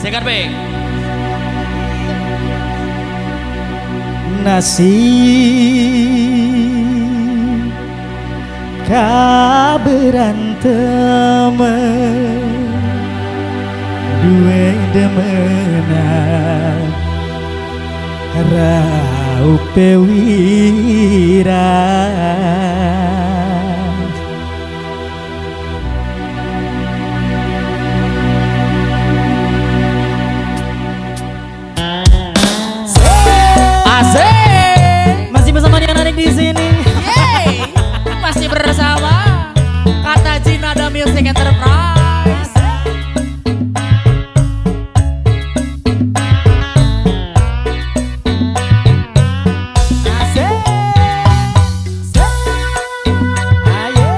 Sikat baik. Nasib kaberanteme duwe demenan raupe wirang. Asik. Masih bersama Dian Anik di sini. Yeay. Masih bersama Kata Jinada Music Enterprise. Asik. Ayo.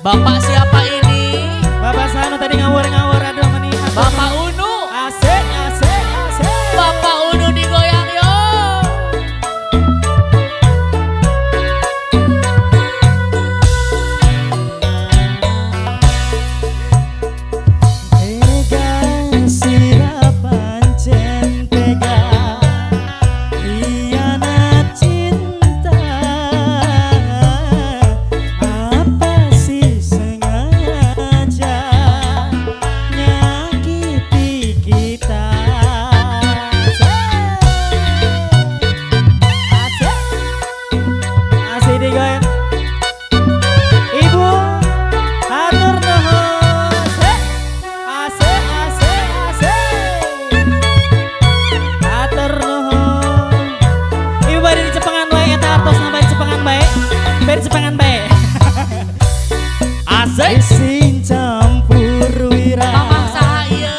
Bapak siapa ini? Bapak Sanu tadi ngawur-ngawur, aduh menihat. Bapak Unu. Asik, asik, asik. Bapak Unu digoyang yo. Tega sira pancen tega hianat cinta, apa sih sengaja nyakiti kita. Asik, asik digoyang. Ibu hatur nuhun. Asik, asik, asik. Hatur nuhun. Ibu bari di cepengan bae eta artosna, bari cepengan bae. Bari cepengan bae. Asik. Sing campur wirang. Mamang saha ieu?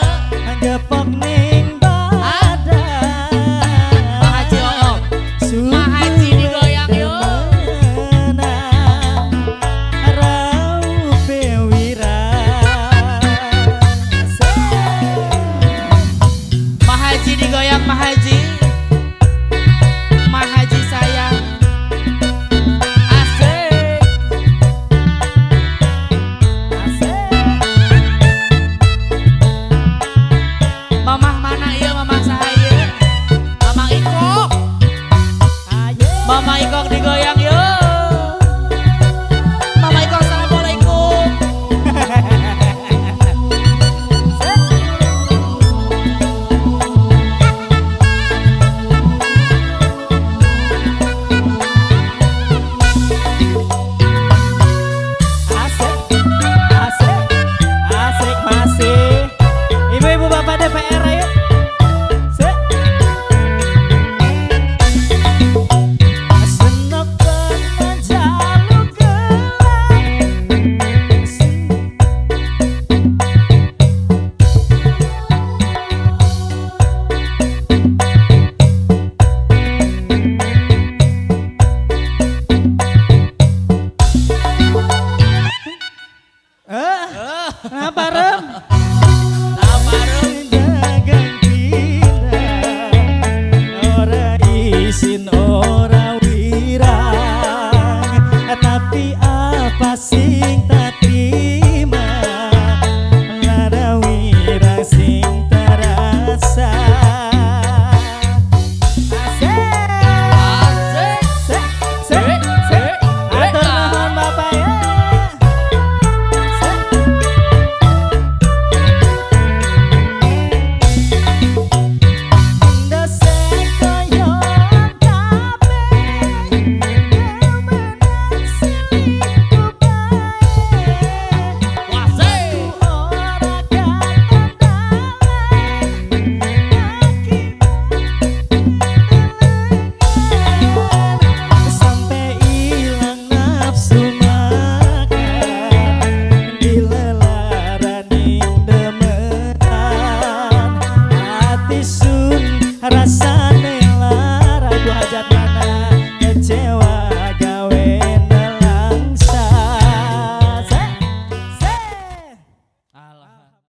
Gepok ning badan. Pak Haji Oom. Pak Haji digoyang yo. Demenan, raupe wirang. Pak Haji digoyang, Pak Haji. Pak Haji sayang. Asik. Asik. Mamah mana ieu, mamah saha ieu? Mamah Ikok. Ayo. Mama Ikok digoyang yo. Mama Ikok, assalamualaikum. Asik, asik, asik masih. Ibu-ibu bapak DPR ayo. Sik. Senok jaluk gelap. Eh, kenapa Rem? Apa Rum? Dagang pindah, ora isin ora wirang, tapi apa sing tak terima lada wirang sing terasa. Asik. Asik. Sek, sek, sek. Atur nuhun Bapak ya. Sek. Ndase koyo kabeh, demenan selingkuh bae. Asik. Ora katandalan, sampai ilang nafsu makan, dilelarani demenan, hati sun rasane lara. Ibu hajat mana?